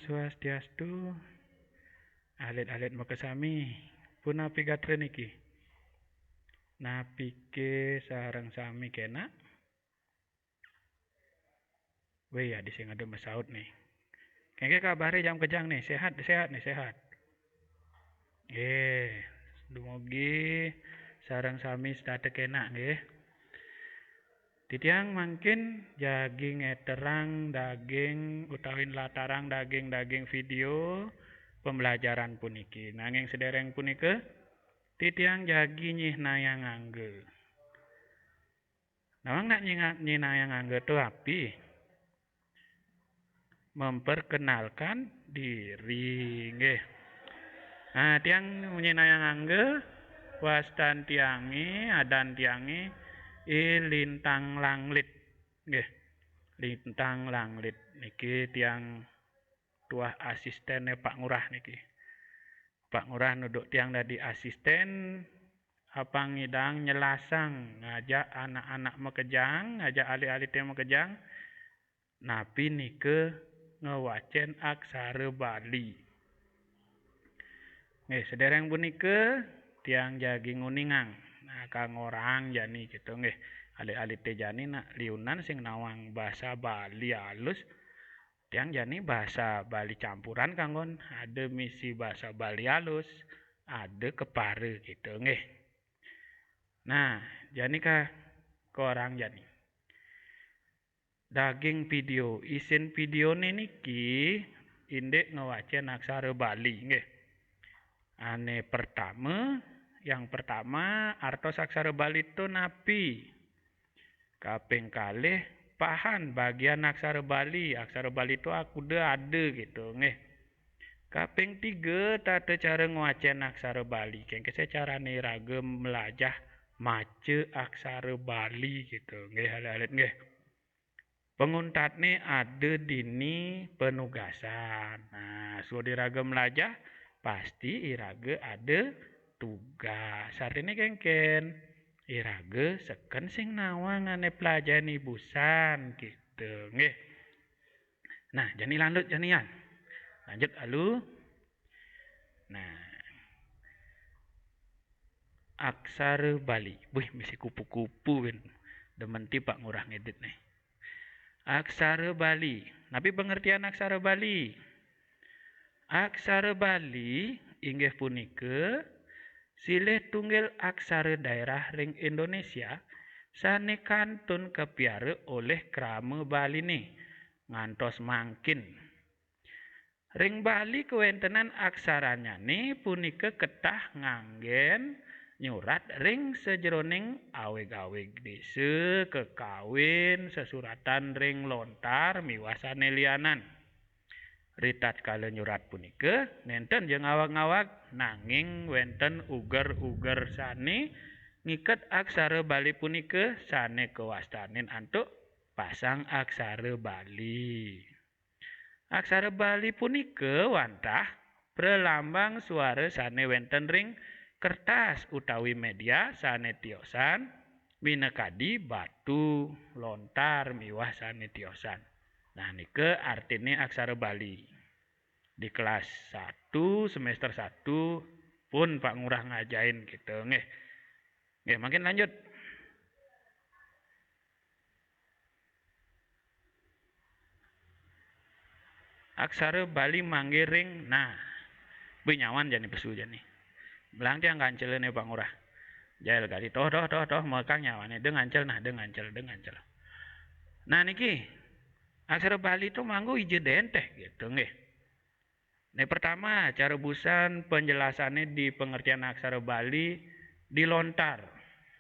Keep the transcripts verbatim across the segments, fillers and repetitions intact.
Swastiastu, alit-alit makasami. Punapi gatra niki? Napike sareng sami kenak? Wih, adi sing ada masaut nih. Kengke kabare jam kejang nih, sehat, sehat nih, sehat. Nggih, dumugi sareng sami setata kenak nggih. Titiang mangkin jagi ngeterang daging utawi nlatarang daging-daging video pembelajaran puniki. Nanging sedereng punika, titiang jagi nyihnayang angga. Nawang nak nyinga-, nyihnayang angga tu api? Memperkenalkan diri, nggih. Nah, tiang nyihnayang angga, wastan tiange, adan tiange, I Lintang Langlit. Nggih. Lintang Langlit niki tiang tuah asistene Pak Ngurah niki. Pak Ngurah nuduk tiang dadi asisten, apang ngidang nyelasang ngajak anak-anak makejang, ngajak alit-alite makejang, napi nika ngwacen aksara Bali. Nggih, sedereng punika tiang jagi nguningang. Nah, kangorang jani gitu nggih. Alit-alite jani nak liunan sing nawang basa Bali alus. Tiang jani basa Bali campuran kanggon, ada misi basa Bali alus, ada kepara gitu nggih. Nah, jani ka korang jani. Daging video, isin videone niki indik ngwacen aksara Bali nggih. Ane pertama, yang pertama, artos aksara Bali to napi? Kaping kalih, pahan bagian aksara Bali. Aksara Bali to akuda ada gitu nggih. Kaping tiga, tata cara ngwacen aksara Bali. Kengke carane raga melajah maca aksara Bali gitu nggih, alit-alit nggih. Panguntatne ada dini penugasan. Nah, suud iraga melajah, pasti iraga ada tugas. Artine kengken, iraga seken sing nawang ane pelajahne busan gitu nggih. Nah, jani lanjut janian. Lanjut alu. Nah, aksara Bali. Wih, misi kupu-kupu ben. Demen ti Pak Ngurah ngedit nih. Aksara Bali. Napi pengertian aksara Bali? Aksara Bali inggih punika silih tunggil aksara daerah ring Indonesia sane kantun kapiara olih krama Baline ngantos mangkin. Ring Bali kawentenan aksaranyane punika ketah nganggen nyurat ring sajeroning awig-awig desa, kakawin, sesuratan ring lontar miwah sane lianan. Ritatkala nyurat punika nenten ja ngawag-ngawag, nanging wenten uger-uger sane ngiket aksara Bali punika sane kawastanin antuk pasang aksara Bali. Aksara Bali punika wantah pralambang suara sane wenten ring kertas utawi media sane tiosan, minakadi batu, lontar miwah sane tiosan. Nah, nika artine aksara Bali. Di kelas satu semester satu pun Pak Ngurah ngajain gitu nggih. Nggih, mangkin lanjut. Aksara Bali manggiring. Nah, bi nyawan jani pesu jani. Belang tiang kancel ne Pak Ngurah. Jail kali toh toh toh toh mekang nyawane de ngancel nah de ngancel de ngancel. Nah niki aksara Bali to manggo ija denteh gitu nggih. Nih pertama, cara busan penjelasannya di pengertian aksara Bali di lontar.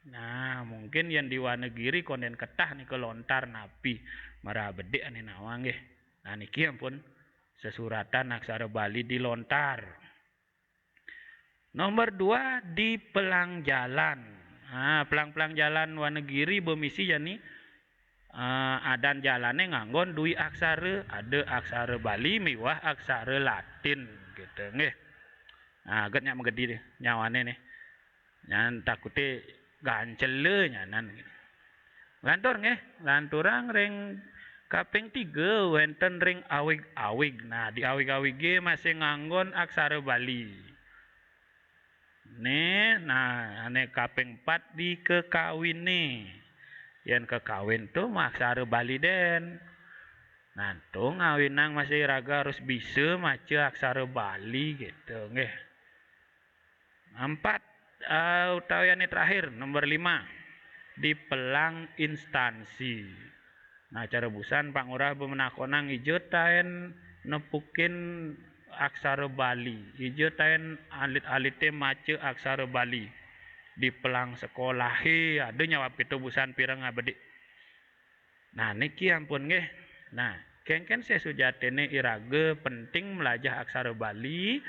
Nah, mungkin yang di luar negeri konden ketah nih ke lontar napi mara bedik ane nawang nggih. Nah, niki ampun sesuratan aksara Bali di lontar. Nomor dua, di pelang jalan. Nah, pelang-pelang jalan luar negeri bemisi jani eh, adan jalane nganggon dui aksara, ada aksara Bali miwah aksara Latin gitu nggih. Nah, aget nyak megedi deh, nyawane nih. Nyan takute gancele nyanan gitu. Lantur nggih, lanturang ring Kaping tiga wénten ring awig-awig. Nah, di awig-awigé masih nganggon aksara Bali. Né, nah, ané kaping pat di kekawiné. Yén kekawin to maksara Bali dén. Nah, to ngawinang masih iraga harus bisa maca aksara Bali gitu, nggih. Empat, eh, utawi ané terakhir, nomor lima, di pelang instansi. Nah, cara busan Pak Ngurah bemenakonang ija taén nepukin aksara Bali, ija taén alit-alité maca aksara Bali. Di pelang sekolahé, ada nyawab kita busan pireng abedik. Nah, niki ampun nggih. Nah, kéngkén sih sujatiné iraga penting melajah aksara Bali,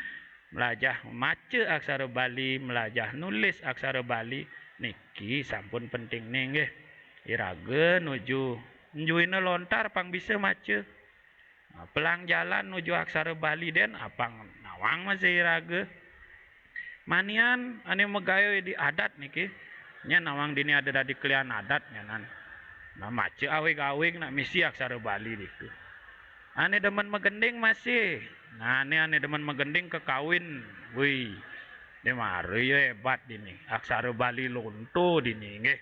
melajah maca aksara Bali, melajah nulis aksara Bali, niki sampun penting nih nggih. Iraga nuju njuina lontar pang bisa maca. Nah, pelang jalan nuju aksara Bali dén apang nawang masih iraga. Manian ané magaé di adat niki. Nya nawang dini ada dadi kelian adat nyanan. Nah, maca awig-awig nak misi aksara Bali ditu. Ané demen magending masih. Nah, ané ané demen magending kekawin. Wih. Dia mara ya hebat dini. Aksara Bali lonto dini nggih.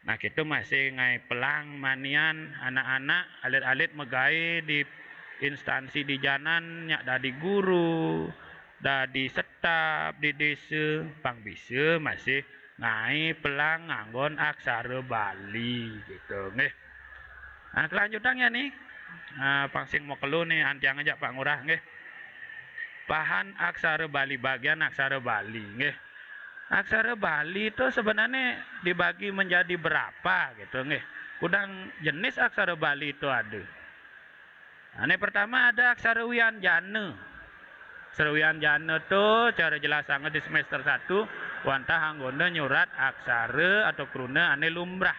Nah, kita masih ngaé pelang manian anak-anak, alit-alit magaé di instansi di janan, nyak dadi guru, dadi setap di desa, pang bisa masih ngaé pelang nganggon aksara Bali gitu nggih. Nah, kelanjutannya nih. Nah, pang sing makelo nih antiang aja Pak Ngurah nggih. Pahan aksara Bali, bagian aksara Bali nggih. Aksara Bali itu sebenarnya dibagi menjadi berapa gitu nggih. Kudang jenis aksara Bali itu ada. Nah, ini pertama ada aksara wianjana. Aksara wianjana tu cara jelasanga di semester satu, wantah anggona nyurat aksara atau kruna ané lumrah.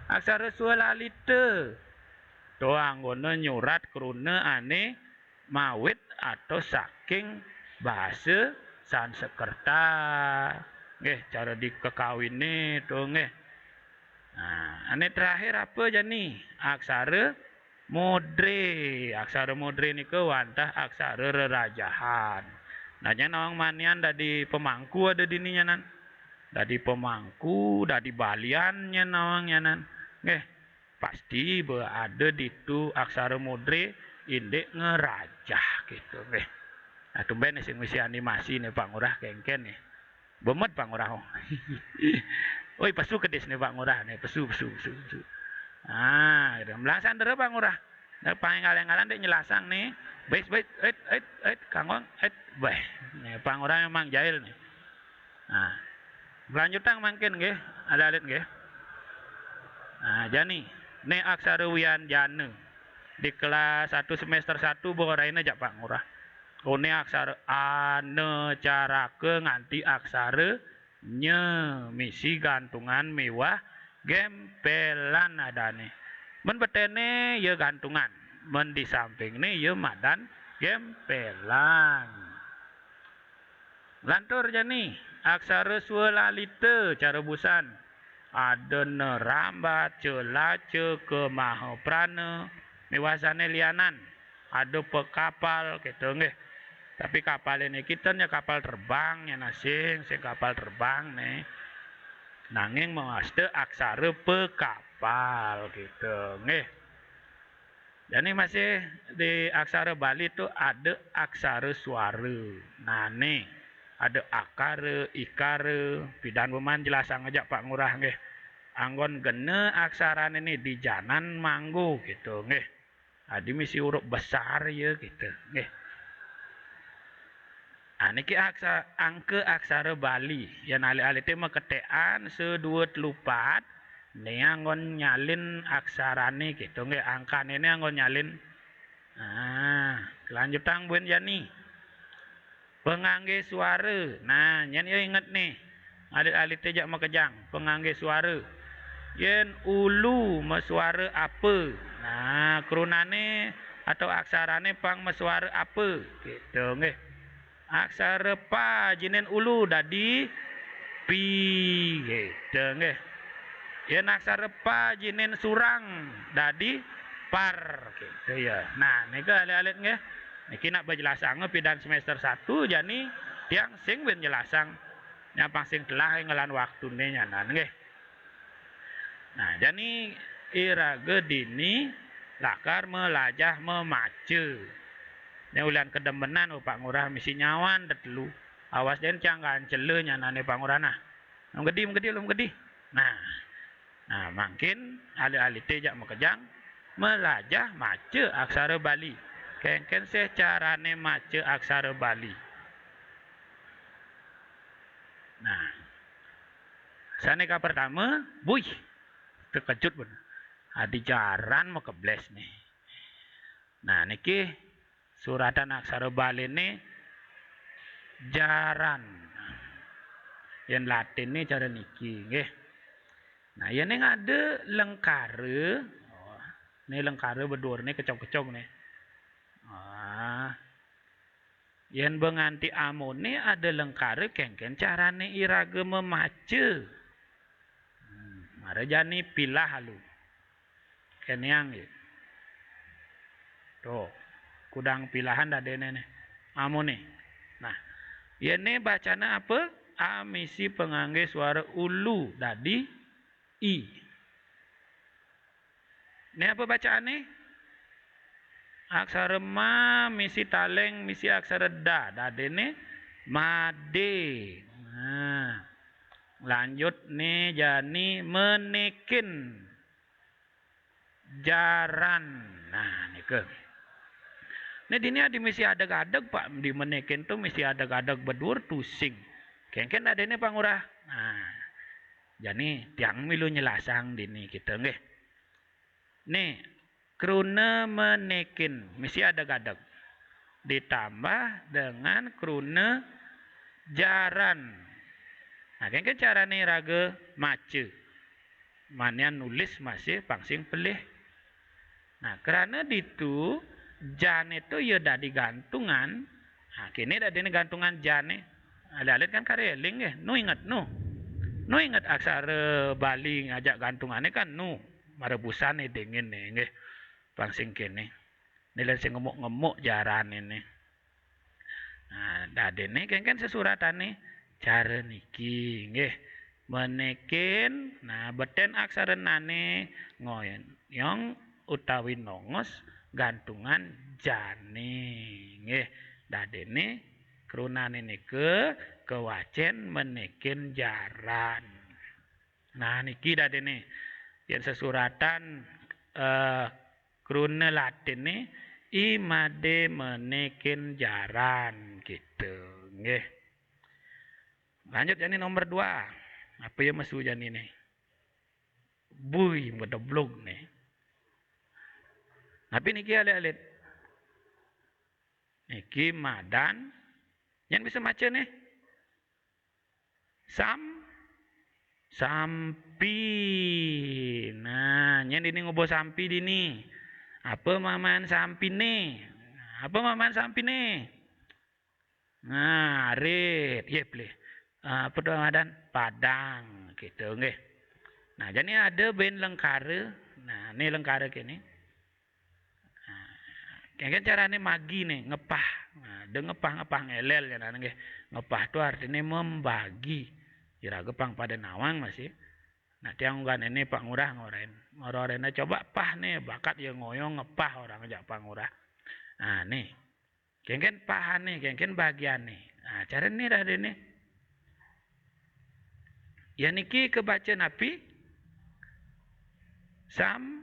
Aksara swalalita tu anggona nyurat kruna ané mawit atau saking bahasa Sanskerta. Nggih, cara dikekawiné tu nggih. Nah, ané terakhir apa jani? Aksara mudra. Aksara mudra nika wantah aksara rerajahan. Nah, nya nawang manian dadi pemangku ada dini nyanan. Dadi pemangku, dadi balian nya nawang nyanan. Nggih. Pasti ba ada ditu aksara mudra indik ngerajah gitu nggih. Nah, tumben nih sing misi animasi nih Pak Ngurah kéngkén nih. Bemet Pak Ngurah. Oh. Oi, pesu kedis nih Pak Ngurah nih, pesu, pesu, pesu, pesu. Ah, gitu. Melasan dere Pak Ngurah. Nah, pangaling-aling dek nyelasang nih. Bait, bait, ait, ait, ait, kangkong, ait, baé. Nih, Pak Ngurah memang jahil nih. Nah, kelanjutan mangkin nggih, alit-alit nggih. Nah, jani, né aksara wianjana. Di kelas satu semester satu boraina jak Pak Ngurah. Oné aksara ana caraka nganti aksara nya misi gantungan miwah gempelan adané. Men beténé ya gantungan, men di sampingné ya madan gempelan. Lantur jani, aksara swalalita cara busan. Ada nerambat, celaca, kemahaprana, miwah sané lianan. Ada pekapal, gitu nggih. Tapi kapal ini kita nya kapal terbang, nya nasing, sing kapal terbang nih. Nanging mawasta aksara pekapal, gitu nggih. Jani masih di aksara Bali tu ada aksara suara. Nah, nih, ada akara, ikara, pidan beman jelasang aja Pak Ngurah nggih. Anggon gena aksara ini di janan manggo gitu nggih. Adi misi huruf besar ya gitu nggih. Ah, niki aksa-, angka aksara Bali. Yan alit-alité maketekan sedua telupat, né anggon nyalin aksarané gitu nggih, angkané né anggon nyalin. Nah, kelanjutan buin jani. Penganggé suara. Nah, nyen ya inget nih. Alit-alité jak makejang, penganggé suara. Yén ulu masuara apa. Nah, krunané atau aksarané pang masuara apa. Gitu nggih. Aksara pa jinin ulu dadi pi. Gitu nggih. Yén aksara pa jinin surang dadi Par, gitu ya. Nah, nika alit-alit nggih. Niki nak bejelasang pidan semester satu, jani tiang sing ben jelasang. Nya pang sing telah nglan waktune nyanan nggih. Nah, jani iraga dini lakar melajah memaca. Nya ulian kedemenan Pak Ngurah misi nyawan tetelu. Awas den cang gancela nyanane Pak Ngurah nah. Lum gedi, lum gedi, lum gedi. Nah. Nah, mangkin alit-alite jak makejang melajah maca aksara Bali. Kengken sih carane maca aksara Bali. Nah. Sane ka pertama, buih. Tekejut pun. Adi jaran makebles nih. Nah, niki suratan aksara Baline jaran. Yen Latine cara niki, nggih. Nah, yen ning ada lengkara, oh, ne lengkara bedur ne kecok-kecok ne. Ah. Yen be nganti amone ada lengkara kengken carane iraga memaca. Hmm, mara jani pilah alu. Keneang ya. Tuh, kudang pilahan dadene ne. Amone. Nah, yene bacana apa? A misi pangangge suara ulu dadi i. Ne apa bacaane? Aksara ma misi taleng misi aksara da. Dadene made. Nah, lanjut ne jani menekin jaran. Nah, nika. Ne dini adi misi adeg-adeg, Pak, di menekin tu misi adeg-adeg bedur tusing. Kengken dadene Pak Ngurah. Nah, jani tiang milu nyelasang dini kita nggih. Nih, kruna menekin misi adeg-adeg. Ditambah dengan kruna jaran. Nah, kengken carane raga maca. Manian nulis masih pang sing pelih. Nah, karena ditu jane tu ya dadi gantungan. Nah, kene dadine gantungan jane. Alit-alit kan kareling nggih. Nu inget nu. Nu inget aksara Bali ngajak gantungane kan nu. Mara busane dingin ne nggih. Pang sing kene. Nilai sing ngemuk-ngemuk jarane ne. Nah, dadene kengken sesuratane cara niki nggih. Menekin, nah, beten aksaranane ngoyong utawi nongos gantungan jane nggih. Dadene krunane nika kewacen menekin jaran. Nah, niki dadene yen sesuratan eh, kruna Latine i made menekin jaran gitu nggih. Lanjut jani nomor dua. Apa ya mesu jani nih? Bui medeblug nih. Tapi niki alit-alit. Niki madan. Nyen bisa maca nih. Sam sampi. Nah, nyen dini ngubuh sampi dini. Apa mamaan sampine? Apa mamaan sampine? Nah, arit. Ye, pelih. Ah, apa tu madan? Padang. Gitu, nggih. Nah, jani ada ben lengkara. Nah, ni lengkara kene. Nah, kengken carane magi ne, ngepah. Nah, de ngepah-ngepah ngelel ya nggih. Ngepah tu artine membagi. Iraga pang pada nawang masih. Nah, tiang unggan ini Pak Ngurah ngoren. Ngoren coba pah ne, bakat ya ngoyong ngepah orang ajak Pak Ngurah. Nah, nih. Kengken pahane, kengken bagiane. Nah, cara ni dah dene. Ya niki kebaca napi? Sam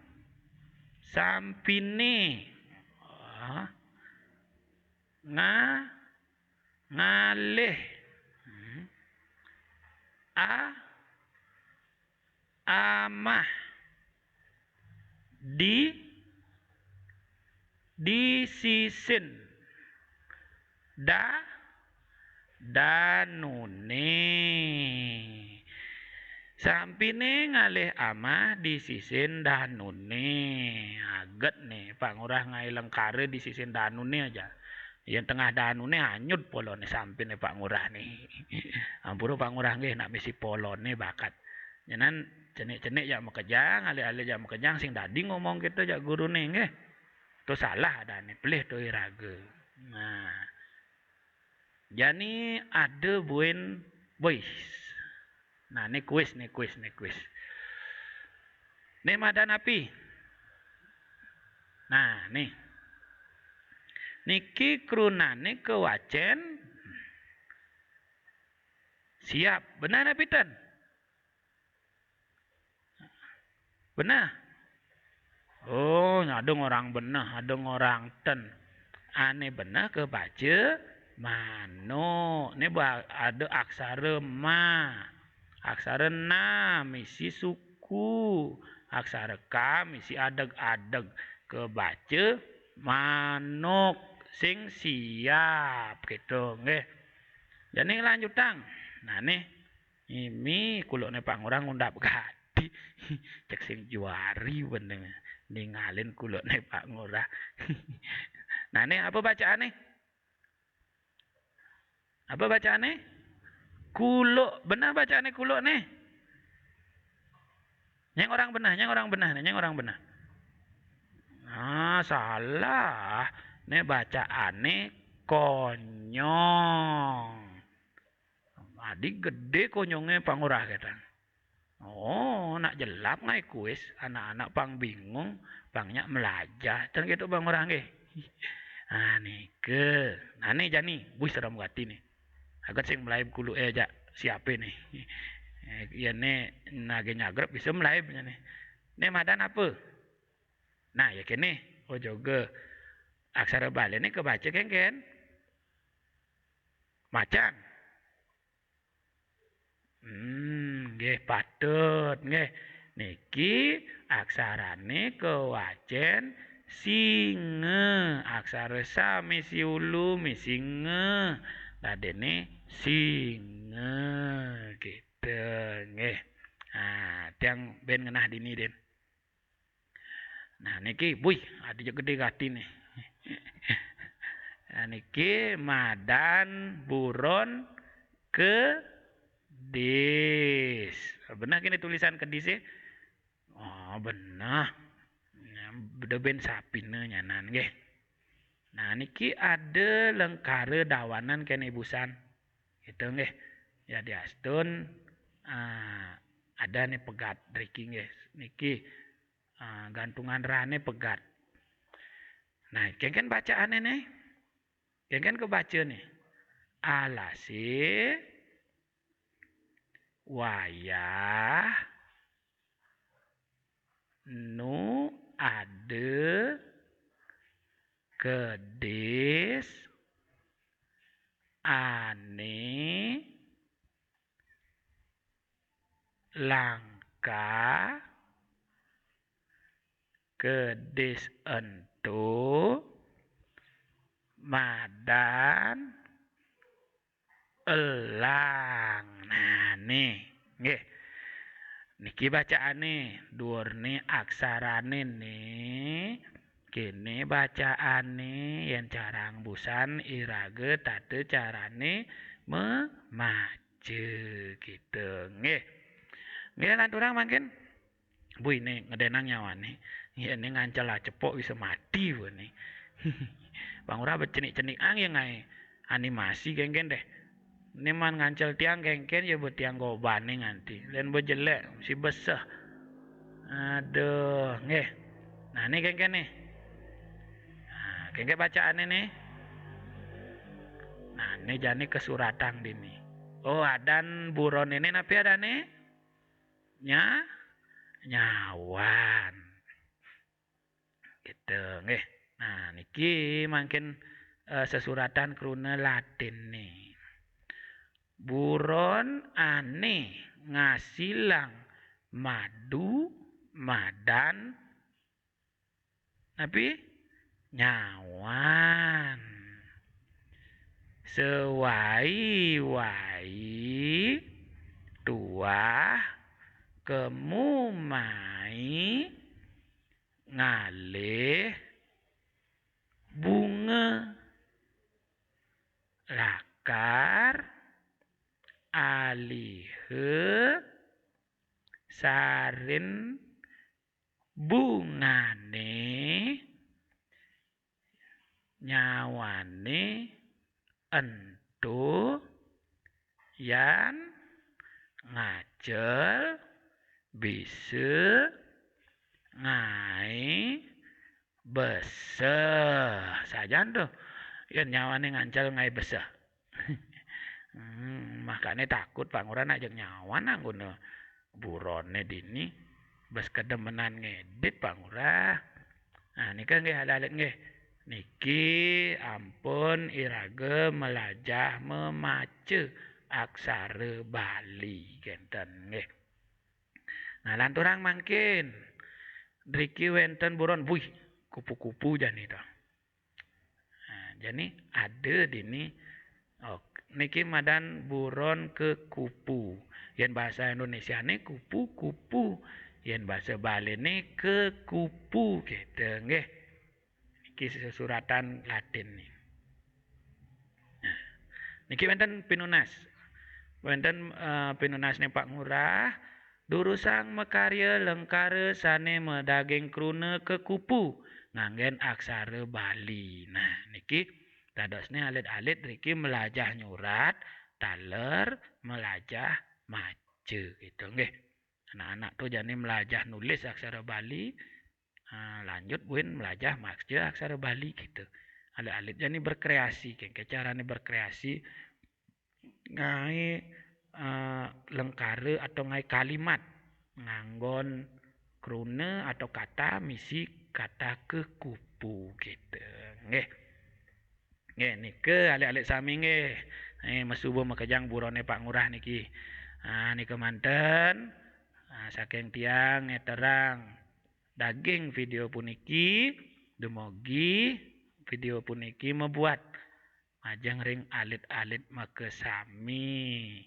sampine. Ah. Nga ngalih. Hmm. A amah. Di di sisin da danune. Sampine ngalih amah di sisin danune. Aget ne, Pak Ngurah ngai lengkara di sisin danune aja. Yang tengah danune hanyut polone sampine Pak Ngurah nih. Ampura Pak Ngurah nggih nak misi polone bakat. Nyenan Cenik-cenik jak makejang, alit-alit jak makejang, sing dadi ngomong kéto jak guruné, nggih. To salah adané, pelih to iraga. Nah. Jani ada buin, bois. Nah, né kuis, né kuis, né kuis. Né madan api? Nah, né. Niki krunané kawacén siap. Beneh napi ten? Beneh. Oh, ada ngorang beneh, ada ngorang ten. Ané beneh kabaca manuk. Né ba-, ada aksara ma. Aksara na misi suku. Aksara ka misi adeg-adeg. Kabaca manuk sing siap gitu nggih. Jani lanjutang. Nah, nih. Mimi kulukné Pak Ngurah ngundap gati. Cék sing juari bener ningalin kulukné Pak Ngurah. Nah, né apa bacaané? Apa bacaané? Kuluk. Beneh bacaané kuluk né? Nyén orang beneh, nyén orang beneh, nyén orang beneh. Ah, salah. Né bacaané konyong. Adi gedé konyongé Pak Ngurah kétang. Oh, nak jelap ngai kuis, anak-anak pang bingung, pang nyak melajah, ten kéto Pak Ngurah nggih. Ah, nika. Nah, né jani, buih serem gati né. Aget sing melaib kuluké jak siapé né. Eh, yén né nagih nyagrep bisa melaib né. Né madan apa? Nah, ya kéné. Oh, jaga. Aksara Baliné kabaca kénkén? Macan. Hmm, nggih patut, nggih. Niki aksarané kawacén singa. Aksara sa misi ulu, misi nga. Dadiné singa. Gitu, nggih. Nah, tiang bén ngenah dini, Din. Nah, niki, buih, adi ja gedé gati né. Nah, niki madan buron kedis. Beneh kéné tulisan kedisé? Oh, beneh. Nah, beda bén sapina nyanan nggih. Nah, niki ada lengkara dawanan kéné busan. Gitu nggih. Ya diastun, ah, ada né pegat driki nggih. Niki, ah, gantungan rané pegat. Nah, kénkén bacaané né? Kénkén kabaca né. Alasé wayah nu ada kedis ané langka, kedis ento madan elang. Nah, nih. Nggih. Niki bacaané, duurné aksarané né. Kéné bacaané, yén carang busan iraga tata carané memaca gitu. Nggih. Nggih, lanturang mangkin. Bu, ini ngedénang nyawané. Yén né ngancel acepok bisa mati, Bu, né. Pang ora becenik-cenik ang ya ngai animasi kénkén deh. Né man ngancel tiang kénkén ya, Bu, tiang gobané nganti. Lén bejelék, mesti beseh. Aduh, nggih. Nah, né kénkén né. Nah, kénkén bacaané né. Nah, né jani kesuratang dini. Oh, adan buron ini napi adané? Nya-, nyawan. Gitu, nggih. Nah, niki mangkin, eh, sesuratan kruna Latin nih. Buron ané ngasilang madu madan napi? Nyawan. Sewai-wai tuah kemu mai ngalih bunga lakar aliha Sarin bungane nyawane ento yan ngajel bisa ngae beseh. Sajan to, yen nyawane ngancel ngae beseh. Hmm, makane takut Pak Ngurah nak jeg nyawan anggone burone dini. Bes kedemenan ngedit Pak Ngurah. Nah, nika nggih alit-alit nggih. Niki ampun iraga melajah memaca aksara Bali kenten nggih. Nah, lanturang mangkin. Driki wenten buron, wih, kupu-kupu jani to. Nah, jani ada dini. Oh, niki madan buron kekupu. Yen bahasa Indonesiane kupu-kupu. Yen bahasa Baline kekupu gitu nggih. Niki sesuratan Latin nih. Nah, niki wenten pinunas. Wenten eh, pinunasne Pak Ngurah, durusang makarya lengkara sane madaging kruna kekupu nganggen aksara Bali. Nah, niki dadosne alit-alit riki melajah nyurat, taler melajah maca gitu nggih. Anak-anak tuh jani melajah nulis aksara Bali, ah, lanjut buin melajah maca aksara Bali gitu. Alit-alit jani berkreasi, kengke carane berkreasi ngae eh, lengkara atau ngae kalimat nganggon kruna atau kata misi kata kekupu gitu. Nggih. Nggih, nika alit-alit sami nggih. Eh, mesuba makejang burone Pak Ngurah niki. Ah, nika manten. Ah, saking tiang ngeterang daging video puniki, dumugi video puniki mabuat majeng ring alit-alit makasami.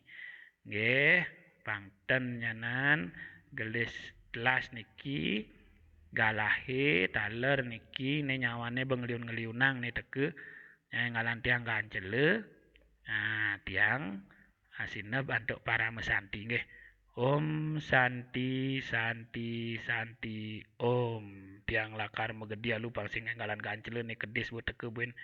Nggih, pangten nyanan gelis telas niki galahe taler niki ne nyawane bengeliun-ngeliunang ne teke. Nyae ngalan tiang kancela. Nah, tiang asineb antuk parama santi nggih. Om santi santi santi om. Tiang lakar magedi alu pang sing ngalan kancela ne kedis bu teke buin